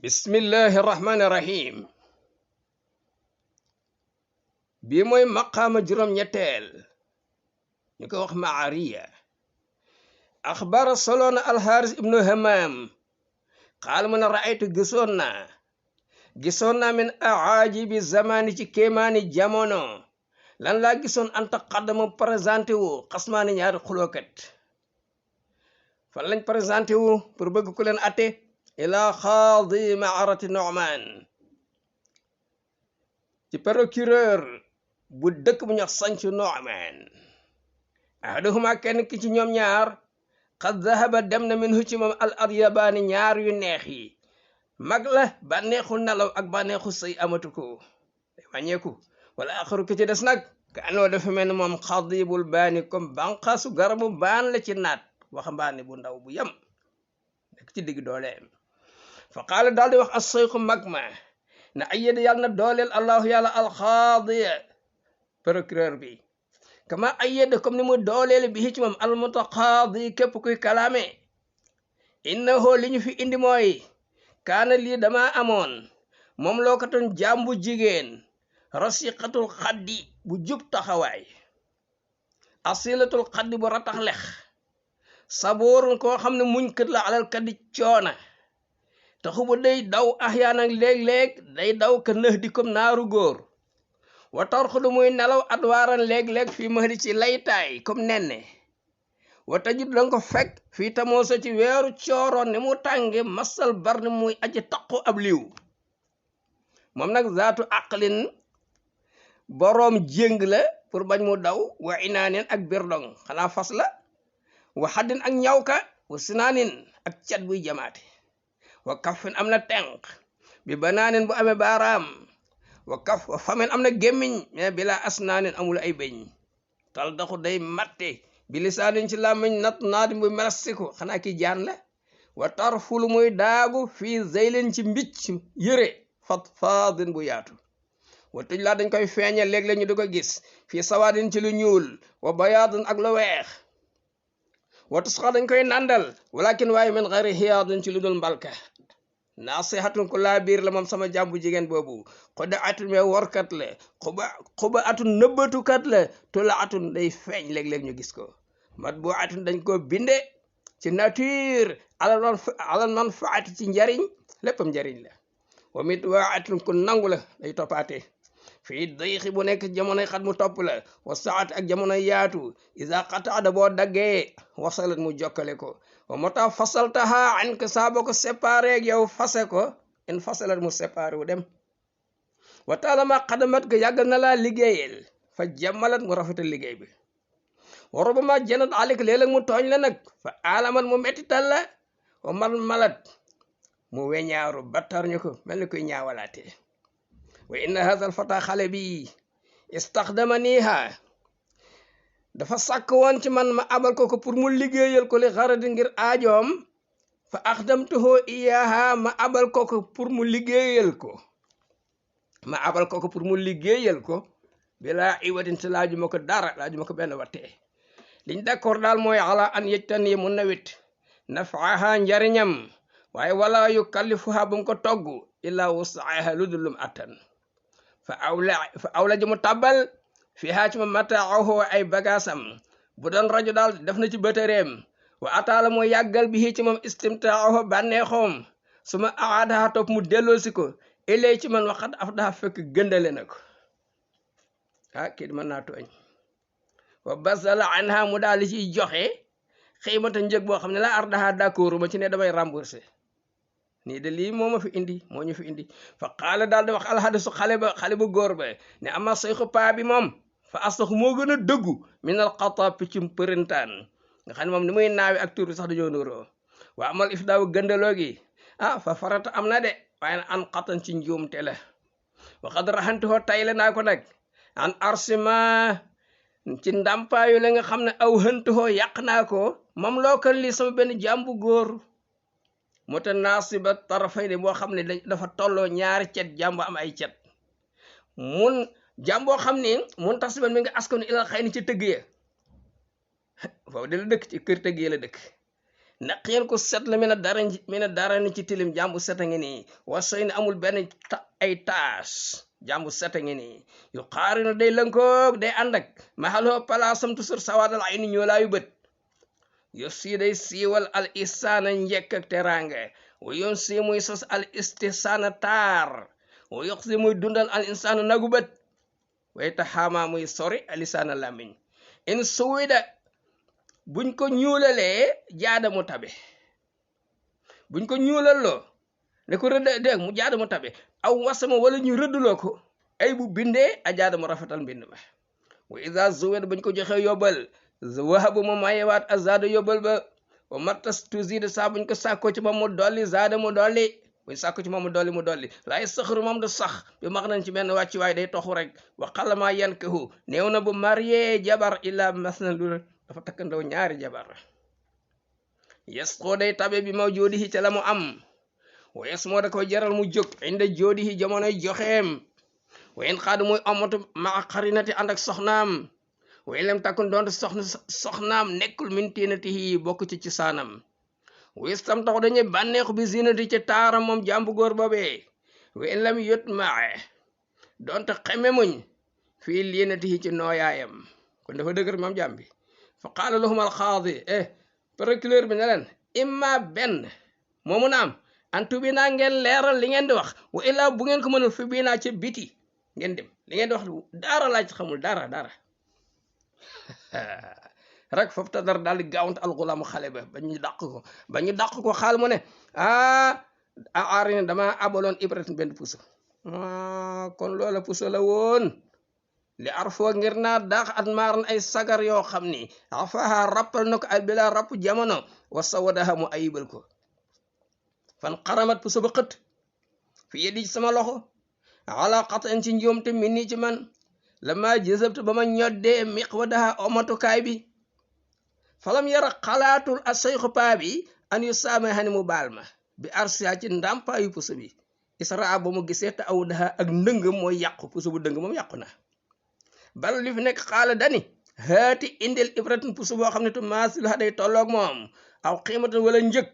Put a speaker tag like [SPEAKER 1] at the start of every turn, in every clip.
[SPEAKER 1] bismillahi rahmaani rahim bii mooy maqaama juróom-ñetteel ñu ko wax maariya axbara soloona alxaaris ibnu hamaam xaal mu ne raaytu gisoon naa min aajibi zamani ci kéemaani jamono lan laa gisoon anta xaddama présenté wu xasmaani ñaari xulookat fan lañ présenté wu pour bëgg ku leen atte ila xaadi maarati Nu'man ci procureur bu dëkk bu ñax sancu Nu'man ahaduhuma kenn ki ci ñoom ñaar xad zahaba dem na minhu ci moom al aryabaani ñaar yu neex yi mag la bànneexu nelaw ak bànneexu sëy amatu ko day wàññeeku wala axaru ki ci des nag ka anoo dafa mel ni moom xadibul baani comme banqaasu garabu baan la ci naat waxambaane bu ndaw bu yem nekk ci digg dooleem fa qaala daal di wax as-sayxu mag ma na ayyada yàlla na dooleel allahu yàlla alxaadiya procureur bi kama ayyada comme ni mu dooleel bi ci moom almutaqaadi képp kuy kalaame innahu li ñu fi indi mooy kaana lii dama amoon moom loo ko toon jàmbu jigéen rasiqatul xaddi bu jub taxawaay asilatul xaddi bu ratax lex saboorun koo xam ne muñ kët la alal kaddi coona taxu ba day daw axyaan ak léeg-léeg day daw ka nëx di comme naaru góor wa tarxudu muy nelaw adwaaran léeg-léeg fii mahdi ci laytaay comme nenne wa tajid danga ko fekk fii tamoo sa ci weeru cooroon ni mu tànge masal bar ni muy aji taqu ab liw moom nag zaatu aqlin boroom jéng la pour bañ mu daw wa inaanin ak birdong xanaa fas la wa xaddin ak ñawka wa sinaanin ak cat buy jamaate wa kafin am na tenq bi banaanin bu amee baaraam wa famen am na gémmiñ mais bila asnaanin amul ay bëñ tal daxu day matte bi lisaanin ci làmmiñ nat naadi muy melastiku xanaa ki jaan la wa tarfulu muy daagu fii zeylin ci mbicc yëre fat faadin bu yaatu wa tuj laa dañ koy feeñal léeg-léeg ñu di ko gis fii sawaadin ci lu ñuul wa bayaadin ak lu weex wa tusqa dañ koy nandal walakin waaye min xayri hiyaadin ci lu dul mbalka naasihatun ku laa biir la moom sama jàmbu jigéen boobu xuda atun mais workat la xuba atun nëbbatukat la tula atun day feeñ léeg-léeg ñu gis ko mat boo atun dañ ko binde ci nature alal manfaati ci njariñ léppam njariñ la wa mit waa atun ku nangu la day toppaate fii dayxi bu nekk jamonoy xat mu topp la wa saat ak jamonoy yaatu isa xataada boo daggee wasalat mu jokkale ko wa mota fasaltaha an ka saa boo ko séparé ak yow fase ko in fasalat mu séparé wu dem wa taalama xadamat ga yàgg na laa liggéeyel fa jamalat mu rafetal liggéey bi wa robama janat alik léeg-léeg mu tooñ la nag fa alamat mu mettital la wa malat mu weñaaru battar ñu ko mel ni koy ñaawalaatee wa inna hadha alfata xale bi istaxdamaniha dafa sàkk woon ci man ma abal ko pour mu liggéeyal ko li xaradi ngir aajoom fa axdamtuhu iyaha ma abal ko pour mu liggéeyal ko pour mu liggéeyal ko bilaa iwadin te laaju ma ko dara laaju ma ko benn wattee liñ d'accord daal mooy ala an yejtan yi mu nawit nafaaha njariñam waaye wala yu kallifuha bu mu ko togg illa wusaaha lu dullum attan fa awla ji mu tabbal fi haa ci ma mataahu ay bagaasam bu doon rajo daal def na ci bëtëreem wa ataala moo yàggal bi ci moom istimtaahu bànneexoom su ma aadaha topp mu delloosi ko ilay ci man waxat af dafa fekk gëndale na ko kii di mën naa tooñ wa basala anha mu daal di ciy joxe xiimata njëg boo xam ne la ardaha d'accord ma ci ne damay rembourser nii de lii moo ma fi indi moo ñu fi indi fa qaala daal di wax alxadisu xale bu góor ba ne ama sayxu paa bi moom fa astaxu moo gën a dëggu minal xata piccum përintaan nga xam ne moom ni muy naawi ak tur bi sax dañoo nuroo waa amal if daaw gëndaloo gi fa farata am na de waaye an xatan ci njuumte la waxad raxantihoo tayle naa ko nag an arsima ci ndàmpaayu la nga xam ne aw hëntihoo yàq naa ko moom loo kan lii sama benn jàmbu góor mutanasiba tarafay ne boo xam ne dafa tolloo ñaari cet jàmbu am ay cet mun jàmboo xam ne mun tasiban mi nga askanu ilal xëy ni ci tëgg ya foofu de la dëkk ci kër tëgg ya la dëkk naqiyan ko set la mina dara ni ci tilim jàmbu set a ngi nii wasay ni amul benn ay taas jàmbu set a ngi nii yu xaari na day lënkoog day ànd ak maxaloo palaasam tusur sawaadal ay ni ñoolaayu bët yo sii day siiwal al isaana njekk ak teranga wa yoon si muy sos al istisaana taar wa yox si muy dundal al insaana nagu bët way taxaamaa muy sori alisaana làmmiñ in suwida buñ ko ñuulalee jaada mu tabe buñ ko ñuulaloo ne ko rëdd dégg mu jaada mu tabe aw wasama wala ñu rëdduloo ko ay bu bindee a jaada mu rafetal mbind ma wa iza zuwida buñ ko joxe yóbbal wahabu mu mayewaat a zaada yóbbal ba wa martas tuzida saa buñ ko sàkkoo ci moom mu dolli zaada mu dolli buñ sàkko ci moom mu dolli laay saxaru moom du sax bi max nañ ci benn wàcci waay day toxu rek wa xalamaa yankahu néew na bu marié jabar illa masna lu dafa takkandaw ñaari jabar yes koo day tabe bi ma joodihi ca la mu am wa yes moo da ko jaral mu jóg inda joodihi jamonoy joxeem wa in xaadu muy amatu maa xarinati ànd ak soxnaam wa in lam takkun doonte soxnaam nekkul min tiinatihi bokk ci saanam wis tam taxu dañuy bànneexu bi zinati ci taaram moom jàmbu góor boobee wa in lam yut maa doonte xeme muñ fii liinatihi ci nooyaayam kon dafa dëgër moom jàmbi fa qaala lahum alxaadi procureur bi ne leen imma benn moomu na am antu bi naa ngeen leeral li ngeen di wax wa illaa bu ngeen ko mënul fi bii naa ci biti ngeen dem li ngeen di wax dara laa ci xamul dara rek foofu ta dar daal di gaawante alxulaamu xale ba ñu dàq ko xaal mu ne aari ne dama abaloon Ibrahima benn puso kon loola puso la woon li arfoo ngir naa daax at maaran ay sagar yoo xam ni afaha rappal na ko ay bila rapp jamono wa sawadaha mu ayibal ko fan xaramat puso ba xët fi yeddi ci sama loxo ala xatan ci njuumte min nii ci man lama jësabtu ba ma ñoddee miqwadaha omatukaay bi falam yara xalaatul a sayxu paa bi an yu saame xani mu baal ma bi arsia ci ndàmpaayu puso bi isra ba mu gisee te aw daha ak ndëngam mooy yàqu puso bu dëng moom yàqu na bal li fi nekk xaala dani haati indil ibratun puso boo xam ne tu maasilu day tolloog moom aw xiimatan wala njëg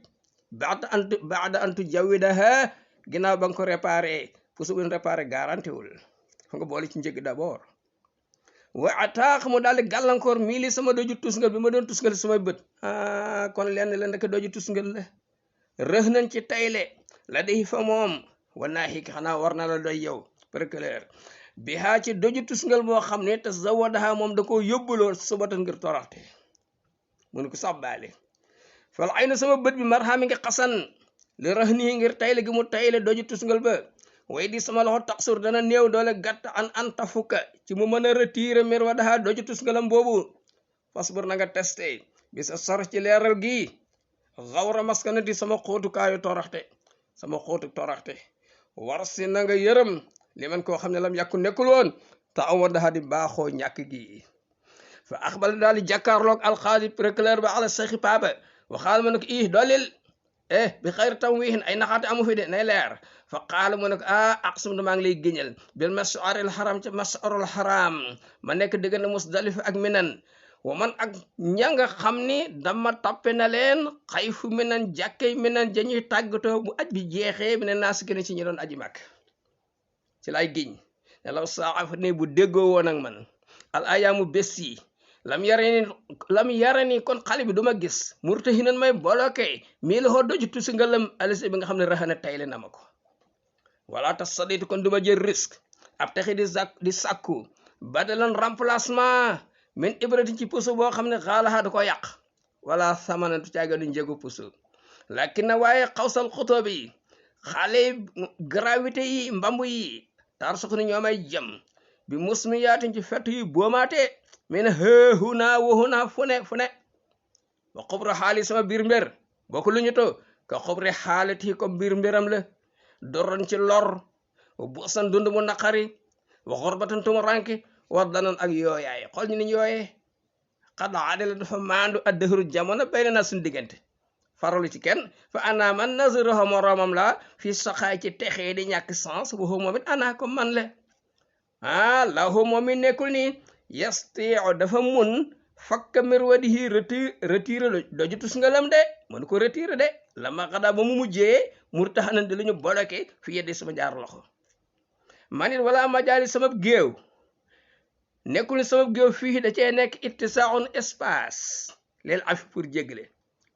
[SPEAKER 1] baada antu jawidaha ginnaaw ba nga ko réparé puso bu réparé garanti wul fa nga boole ci njëg d'abord wa ataax mu daal di gàllankoor mii li sama doju tusngal bi ma doon tusngal samay bët kon lenn la ndeke doju tusngal la rëx nañ ci tayle la di fa moom wanaahi xanaa war na la doy yow procureur bi haa ci doju tusngal boo xam ne te zawadaha moom da koo yóbbuloo subatan ngir toroxte mun ko sabbaale fal ay na sama bët bi marxaami ngi xasan li rëx nii ngir tayle gi mu tayle doju tusngal ba way di sama loxo taxsur dana néew doole gàtt an tafuka ci mu mën a retiré mir wa daha doju tusngalam boobu fasbur na nga testé bi sa sar ci leeral gi xawra maskanati sama xóotukaayu toroxte war si na nga yërëm li man koo xam ne lam yàkku nekkul woon te awa daha di baaxoo ñàkk gi fa axbal daal di jàkkaarloog alxaadi procureur ba ala saxi paaba waxaal ma ne ko doolil bi xayri tam wiixin ay naxaate amu fi de nay leer fa qaala mu ne ko aqsum maa ngi lay géñal bil mas'aril haram ca mas'arul haram ma nekk diggante Musdalifa ak Minan wa man ak ña nga xam ni dama tappe na leen xayfu Minan jàkkey Minan jañuy tàggatoo bu aj bi jeexee mi ne naa si gën ci ñi doon aji màkk ci lay giñ ne law saafa ne bu déggoo woon ak man al ayaamu bés yi lam yare ni kon xale bi duma gis murtahinan may bloqué mii la xoo doju tusi ngalam alisi bi nga xam ne raxana tayle na ma ko wala tas saditu kon duma jël risque ab taxi di sàkku badalan remplacement min ibrati ci puso boo xam ne xaalaxaa da ko yàq wala samanatu caaga du njëgu puso lakin na waaye xawsal xuto bi xale gravité yi mbambu yi tar suk ni ñoomay jëm bi musmi yaatin ci fett yi boomaate min huna wa huna fu ne wa xubra xaali sama biir mbir boo ko lu ñu to ka xubri xaalati ko biir mbiram la doron ci lor bu san dund mu naqari wa xorbatan tumu ranki war danan ak yooyaay xool ñu ni yooyee xad adila dafa maandu addëhru jamono bay na suñu diggante faralu ci kenn fa ana man nazirahu moromam la fi saxaay ci texee di ñàkk sens waxu moom it ana ko man le lahu moom it nekkul ni yastiu dafa mun fakka mir wadihi retiré doju tusngalam de mënu ko retiré de lama xadaa ba mu mujjee murtahanan di lu ñu bloqué fi yeddi sama jaar loxo manit wala majaali sama géew nekkul ni sama géew fii da cee nekk ittisaaun espace leel afi pour jéggale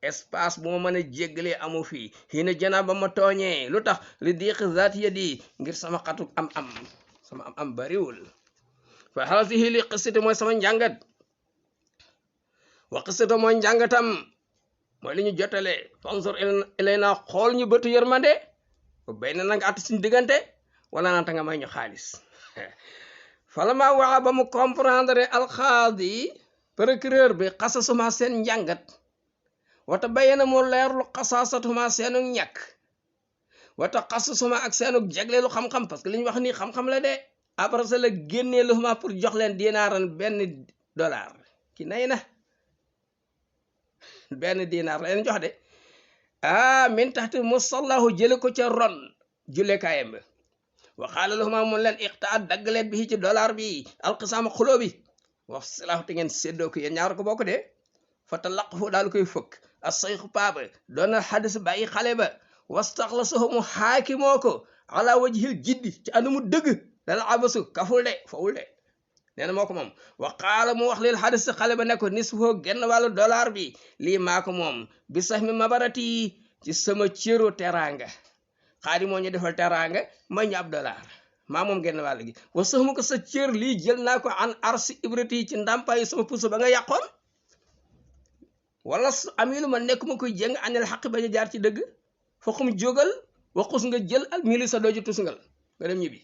[SPEAKER 1] espace bu ma mën a jéggalee amu fii xii na janaa ba ma tooñee lu tax li diiq zaati yadi ngir sama xatuk sama am bariwul fa haasihi li qissati mooy sama njàngat wa qissata mooy njàngatam mooy li ñu jotale fansur ilayna xool ñu bëtu yërmande bu bay na nanga att suñu diggante wala nanta nga may ñu xaalis falama waxa ba mu comprendre alxaadi procureur bi xasasuma seen njàngat wata bayyana mu leerlu xasaasatuma seenu ñàkk wata xasasuma ak seenu jagleelu xam-xam parce que li ñu wax nii xam-xam la de après ça la génnee luxuma pour jox leen dinaaran benn dollar ki nay na benn dinaar la leen jox de min taxti musallahu jële ko ca ron jullekaayam ba wa qaala lahuma mun leen iqtaa daggaleet bi ci dollar bi alqisaama xuloo bi wax silahu te ngeen séddoo ko yéen ñaar ko bokk de fa talaqahu daal koy fëkk a sayxu paaba doona xadis bàyyi xale ba wastaxlasahu mu xaakimoo ko ala wajhil jiddi ci anamu dëgg lala abasu kaful de fawul de nee na moo ko moom wa qaala mu wax lil xadis xale ba ne ko nisfoo genn wàllu dollar bi lii maa ko moom bi sax mi mabarati ci sama cëru teranga xaadi moo ñu defal teranga may ñu ab dollar maa moom genn wàll gi wa sax mu ko sa cër lii jël naa ko an arsi ibrati ci ndàmpaayu sama puso ba nga yàqoon wala amilu ma nekk ma koy jëng anel xaq ba ñu jaar ci dëgg foxum jógal waxus nga jël al mili sa dooju tusngal nga dem ñibbi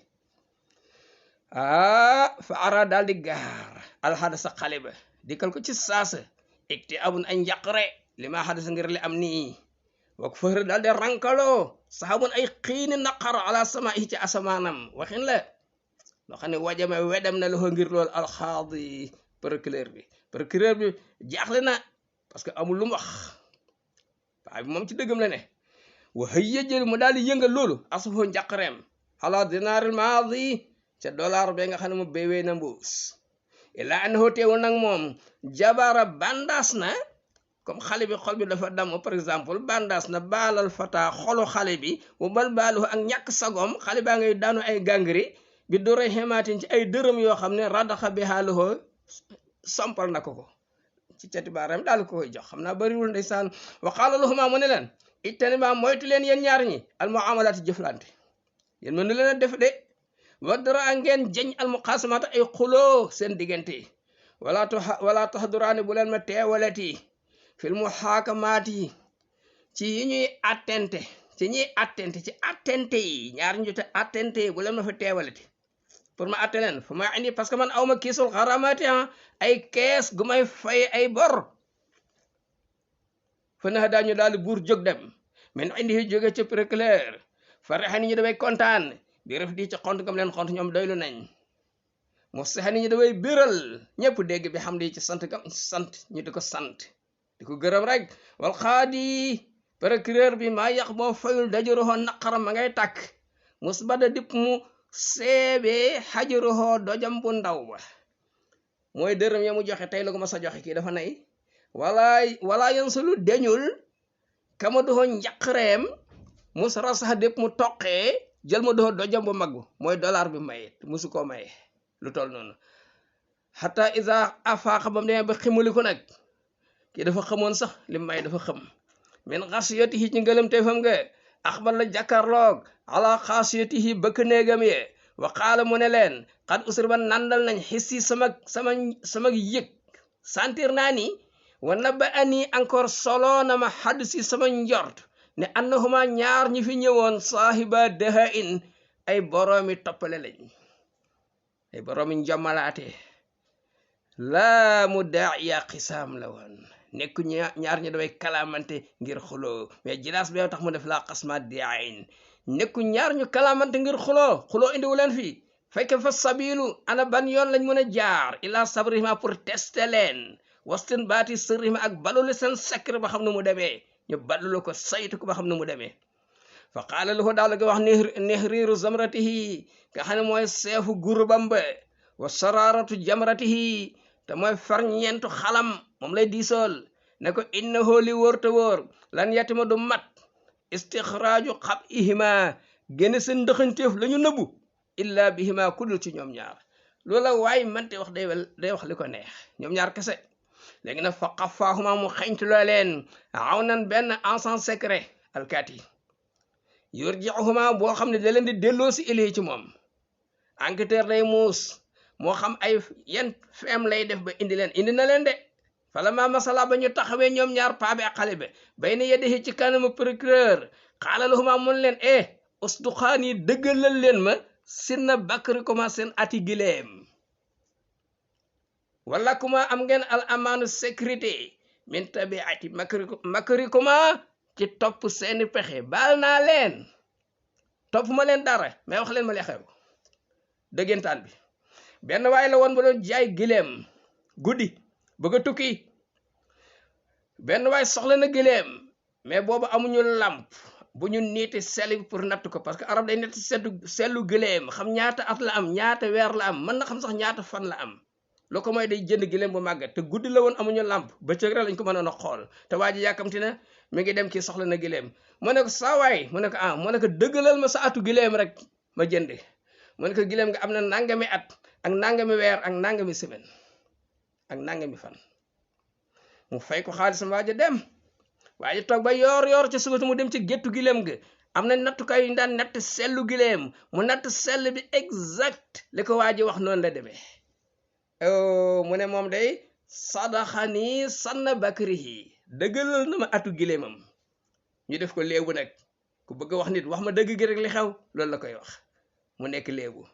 [SPEAKER 1] fa ara daal di gaar alxada sa xale ba dikkal ko ci saasa ikti abun ay njaqre li ma xadasa ngir li am nii wak fëhër daal di rankaloo saxabun ay xiini naqar ala sama i ci asamaanam waxin la loo xam ne wajame wedam na loxo ngir loolu alxaadi procureur bi jaaxle na parce que amul lu mu wax paa bi moom ci dëggam la ne wa hëyya jël mu daal di yëngal loolu asufoo njaqareem ala dinaaril maadi ca dollar be nga xam ne mu béywee na mbuus ila annahu teewul nag moom jabara bandaas na comme xale bi xol bi dafa damm par exemple bandaas na baalal fata xolu xale bi mu bal baalu ak ñàkk sagom xale baa ngay daanu ay gàngri bi dore xemaatin ci ay dërëm yoo xam ne radaxa bi xaaluhoo sampal na ko ci cati baaram daal ko koy jox xam naa bariwul ndeysaan wa qaala lahuma mu ne leen ittani ma moytu leen yéen ñaar ñi al muamalaati jëflante yéen mënu leen a def de wadra ngeen jeñ al muqasamata ay xuloo seen diggante wala taxduraani bu leen ma teewalati fil muhaakamaati ci yi ñuy attente ci ñuy attente ci attente yi ñaar ñu te attente yi bu leen ma fa teewalati pour ma atte leen fu ma indi parce que man awma kiisul xaramaati ay kees gu may fay ay bor fa na daañu daal buur jóg dem men indi jóge ci procureur faraxa ni ñu damay kontaan bi ref di ci xont gam leen xont ñoom doylu nañ mu saxa ni ñu damay biral ñëpp dégg bi xam di ci sant gam sant ñu di ko sant di ko gërëm rek wal xaadi procureur bi maa yàq moo fayul dajuruxoo naqaram ma ngay tàkk musbada dip mu seebee xajuruxoo dojam bu ndaw ba mooy dërëm ya mu joxe tey la ko ma sa joxe kii dafa nay wala yon sulu deñul kama doxoo njaqreem musara sax dépp mu toqee jël ma doxoo dojam bu mag mooy dollar bi maye musu koo maye lu toll noonu xata isa afaaxa bam demee ba ximuli ko nag kii dafa xamoon sax li may dafa xam min xasiyatihi ci ngëlam te fam nga axbar la jàkkarloog ala xasiyatihi bëkk néegam ye wa qaala mu ne leen xad usri ba nandal nañ xissi sama yëg sentir naa ni wa naba ani encore solo na ma xaddu si sama njort ne annahuma ñaar ñi fi ñëwoon saahiba daha in ay boroomi toppale lañ ay boroomi njommalaate laa mu daaiya xisaam la woon nekku ñaar ñi damay kalamante ngir xuloo mais jilaas bi tax mu def laa xasma diain nekku ñaar ñu kalamante ngir xuloo indiwu leen fii fekke fa sabilu ana ban yoon lañ mën a jaar ila sabrihima pour tester leen wastin baati sërrihima ak balulu seen secret ba xam ne mu demee ñu balulu ko saytu ko ba xam ne mu demee fa qaala lahu daal ga wax nihriiru zamratihi nga xam ne mooy seefu gurubam ba wa sararatu jamratihi te mooy farñeentu xalam moom lay diisool ne ko innahu li wóor te wóor lan yatima du mat istixraaju xab ihima génn seen ndëxanteef la ñu nëbbu illa bihima kudul ci ñoom ñaar loola waaye mante wax day wax li ko neex ñoom ñaar kese léegi nag fa xafaahuma mu xeñtu loo leen aw nan benn encens secret alkaati yurjiuhuma boo xam ne da leen di delloo si ilii ci moom enquêteur day muus moo xam ay yan feem lay def ba indi na leen de fala ma masala ba ñu taxawee ñoom ñaar paa bi ak xale bi bay na yeddi ci kanamu procureur xaala lahuma mun leen usduxaan yi dëggalal leen ma sinna bakri kuma seen ati gileem wala kuma am ngeen al amaanu sécurité min tabiati makri kuma ci topp seeni pexe baal naa leen topp ma leen dara mais wax leen ma li xew dëggantaan bi benn waay la woon ba doon jaay gileem guddi bëgg a tukki benn waay soxla na gileem mais boobu amuñu làmp bu ñu niiti sel bi pour natt ko parce que arab day nett sellu gileem xam ñaata at la am ñaata weer la am mën na xam sax ñaata fan la am loo ko mooy day jënd gileem bu màggat te guddi la woon amuñu làmp bëccëg rek lañ ko mënoon a xool te waa ji yàkkamti na mi ngi dem kii soxla na gileem mu ne ko saawaay mu ne ko mu ne ko dëggalal ma sa atu gileem rek ma jëndi mu ne ko gileem nga am na nangami at ak nangami weer ak nangami semaine ak nangami fan mu fay ko xaalisam waa ji dem waa ji toog ba yoor ci suba mu dem ci géttu gileem ga am na nattukaay yu ñu daan natt sellu gileem mu natt sell bi exact li ko waa ji wax noonu la demee mu ne moom day sadaxani sanna bakrihi dëggalal na ma atu gileemam ñu def ko léebu nag ku bëgg wax nit wax ma dëgg gi rek li xew loolu la koy wax mu nekk léebu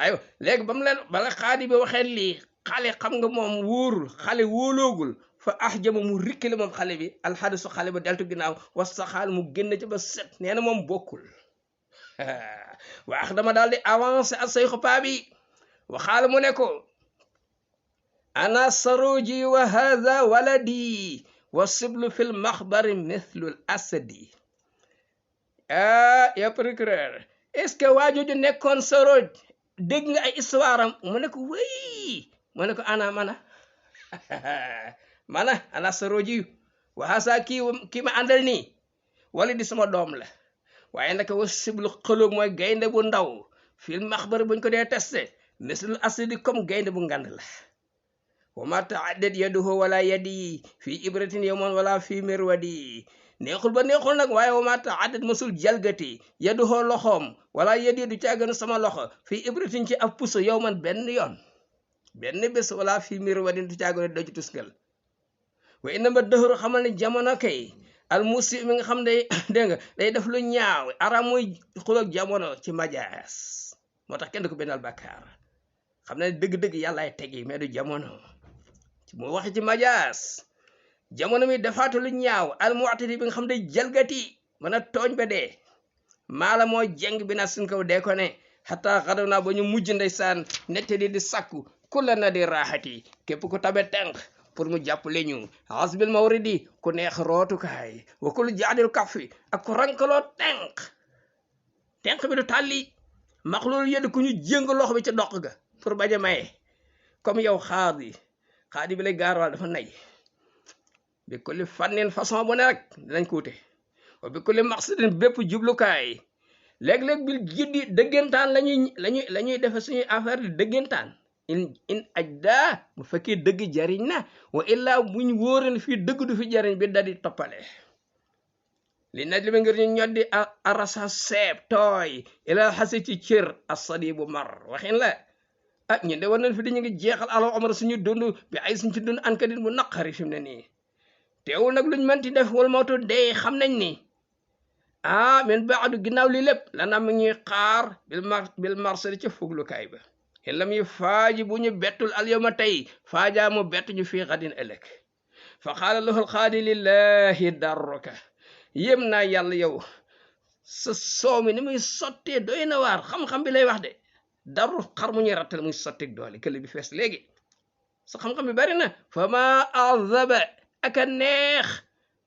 [SPEAKER 1] ayo léegi ba mu leen bala xaadi bi waxee lii xale xam nga moom wóorul xale wóoloogul fa jama mu rikkile moom xale bi alxadisu xale ba deltu ginnaaw wasaxaal mu génn ci ba set nee na moom bokkul waax dama daal di avancé ak sayxu paa bi waxaala mu ne ko ana saroji wa hadha waladi wa siblu fil maxbari mithlu al asadi ya procureur est-ce que waajooju nekkoon saroj dégg nga ay histoire am mu ne ko wéy mu ne ko ana ana saroji wa hasa kii ma àndal nii wala di sama doom la waaye naka wa siblu xëlóog mooy gaynde bu ndaw fil maxbari buñ ko dee testé mislul asadi comme gaynde bu ngand la wa ma taaddat yaduhu wala yadi fii ibratin yawman wala fii mirwadi neexul ba neexul nag waaye wa ma taaddat masul jalgati yaduhu loxoom wala yadi du caaganu sama loxo fii ibratin ci ab puso yawman benn yoon benn bés wala fii mirwadin du caaganu doju tusngal wa innama dëhru xamal ne jamono kay al musi mi nga xam day dégg nga day def lu ñaaw ara muy xuloog jamono ci majaas moo tax kenn du ko bennal bàkkaar xam ne dëgg-dëgg yàllaay tegi mais du jamono mu waxi ci majaas jamono mi defaatu lu ñaaw al mu'tadi bi nga xam day jalgati mën a tooñ ba dee maala moo jeng bi na suñ kaw dee ko ne xataa xadaw naa ba ñu mujj ndeysaan nettali di sakku ku la na di raaxati képp ku tabe tenq pour mu jàppale ñu hasbil mawridi ku neex rootukaay wa kul jaadil kafi ak ku rankaloo tenq bi du tàlli max loolu yëdd ku ñu jéng loxo bi ca doq ga pour bañ a maye comme yow xaadi bi lay gaarwaal dafa nay bi kulli fànneen façon bu ne rek dinañ ko wute wa bi kulli maqsadin bépp jublukaay léeg-léeg bil jiddi dëggantaan lañuy defe suñuy affaire di dëggantaan in ajda bu fekkee dëgg jariñ na wa illa buñ wóoren fii dëgg du fi jariñ bi dadi toppale li naj li ba ngir ñu ñoddi arasa seeb tooy ila xasi ci cër asadi bu mar waxin la ñun de war nañ fi di ñu ngi jeexal alo omar suñu dund bi ay suñ ci dund ankadin bu naqari fi mu ne nii teewul nag luñ mënti def wal mawtu dee xam nañ ni min baadu ginnaaw lii lépp lana mi ñuy xaar bil marsali ca fuglukaay ba xelam yi faaji bu ñu bettul alyawma tey faajaa mu bett ñu fii xadin ëllëg fa qaala lahul xaadi lillahi darruka yéem naa yàlla yow sa soow mi ni muy sottee doy na waar xam-xam bi lay wax de daru xar mu ñuy rattal muy sotteeg doole kële bi fees léegi sa xam-xam bi bari na fa ma azaba aka neex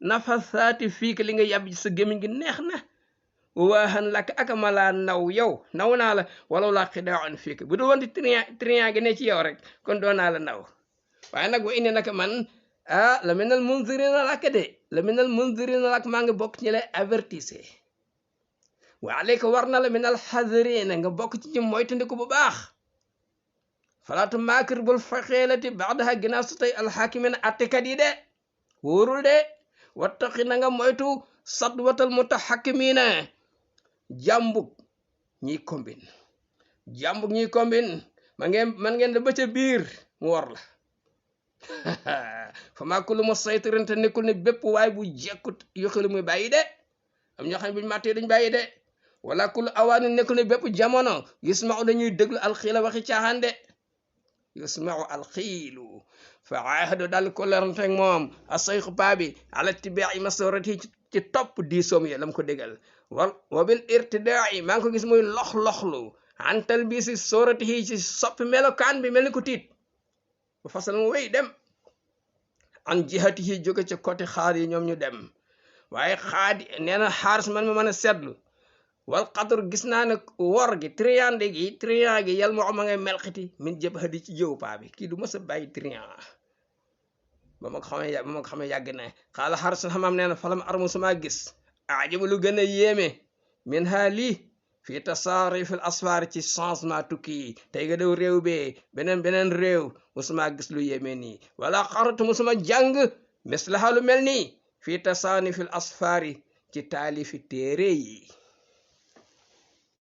[SPEAKER 1] nafasaati fii ka li nga yàbb ci sa gémmiñ gi neex na waaxan lakk aka ma laa naw yow naw naa la walaw laa xidaaun fii ka bu dul woon di trian gi ne ci yow rek kon doon naa la naw waaye nag wa indi naka man la minal munzirina lak de la minal munzirina lak maa ngi bokk ci lay avertise wa alayka war na la minal xadirina nga bokk ci ñu moytandiku bu baax falaatu maakir bul faxeelati baxdaha ginnaaw su tey alxaakimina attekat yi de wóorul de wattaqi na nga moytu sadwatal mutaxakkimina jàmbug ñiy combine man ngeen da ba ca biir mu war la fa maa kullu musaytirin te nekkul ne bépp waay bu jekkut yoxilu muy bàyyi de am ñoo xam ne buñu màttee duñ bàyyi de wala kullu awaani nekkul ne bépp jamono yusmau dañuy déglu alxiila waxi caaxaan de yusmau alxiilu fa aahadu daal ko leranteeg moom a sayxu paa bi ala tibai masorati ci topp diisoom ya lam ko dégal wa bil irtidaai maa ngi ko gis muy lox-loxlu antal bi si sorati yi ci soppi melokaan bi mel ni ko tiit bu fasal mu wéy dem an jihati yi jóge ca côté xaar yi ñoom ñu dem waaye xaadi nee na xaaris man ma mën a seetlu wal xadr gis naa ne wor gi triande gi yal moo ma ngay melxiti min jëb hadi ci jëw paa bi kii du mës a bàyyi trian ba ma ko xamee yàgg na xaala xaaris xamam nee na falam armu suma gis ajaba lu gën a yéeme min haa lii fii tasaarif al asfaar ci changement tukki yi tey nga dew réew bee beneen réew musuma gis lu yéeme nii wala xaratu musuma jàng mislaha lu mel nii fii tasaanif al asfaari ci taalifi téere yi